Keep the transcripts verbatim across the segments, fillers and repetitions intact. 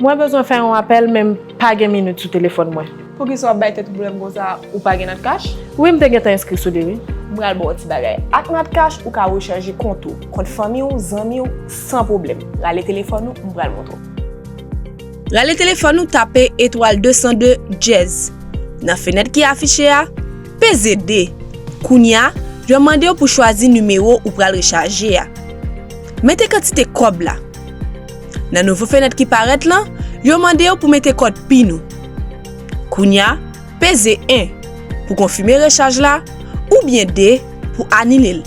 Mwen bezwen fè yon apèl, men m pa gen minit sou telefòn mwen. Poukisa w ap bay tèt ou pwoblèm konsa? Ou pa gen Natcash? Wi, m te gentan enskri sou li, wi. M pral ba w ti bagay. Ak Natcash, ou ka rechaje kont ou, kont fanmi w, zanmi w, san pwoblèm. Rale telefòn ou, m pral montre w. Rale telefòn ou, tape etwal de san de dyèz. Nan fenèt ki afiche a, peze de. Kounye a, yo mande w pou chwazi nimewo ou pral rechaje a. Mete kantite kòb la. Nan nouvo fenèt ki parèt lan, yo mande w pou mete kòd pin ou. Kounye a, peze en pou konfime rechaj la, oubyen de pou anile l.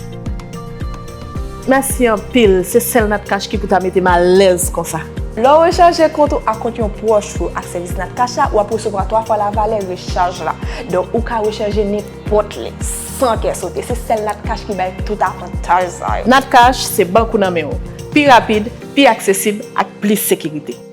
Mèsi anpil, se sèl Natcash ki pou ta mete m alèz konsa. Lè w rechaje kont ou ak kont yon pwòch ou ak sèvis Natcash la, w ap resevwa twa fwa lavalè rechaj la. Donk, ou ka rechaje nenpòt lè, san kè sote. Se sèl Natcash ki bay tout avantaj sa yo. Natcash se bank ou nan men w. Pi rapid, pi aksesib, ak plis sekirite.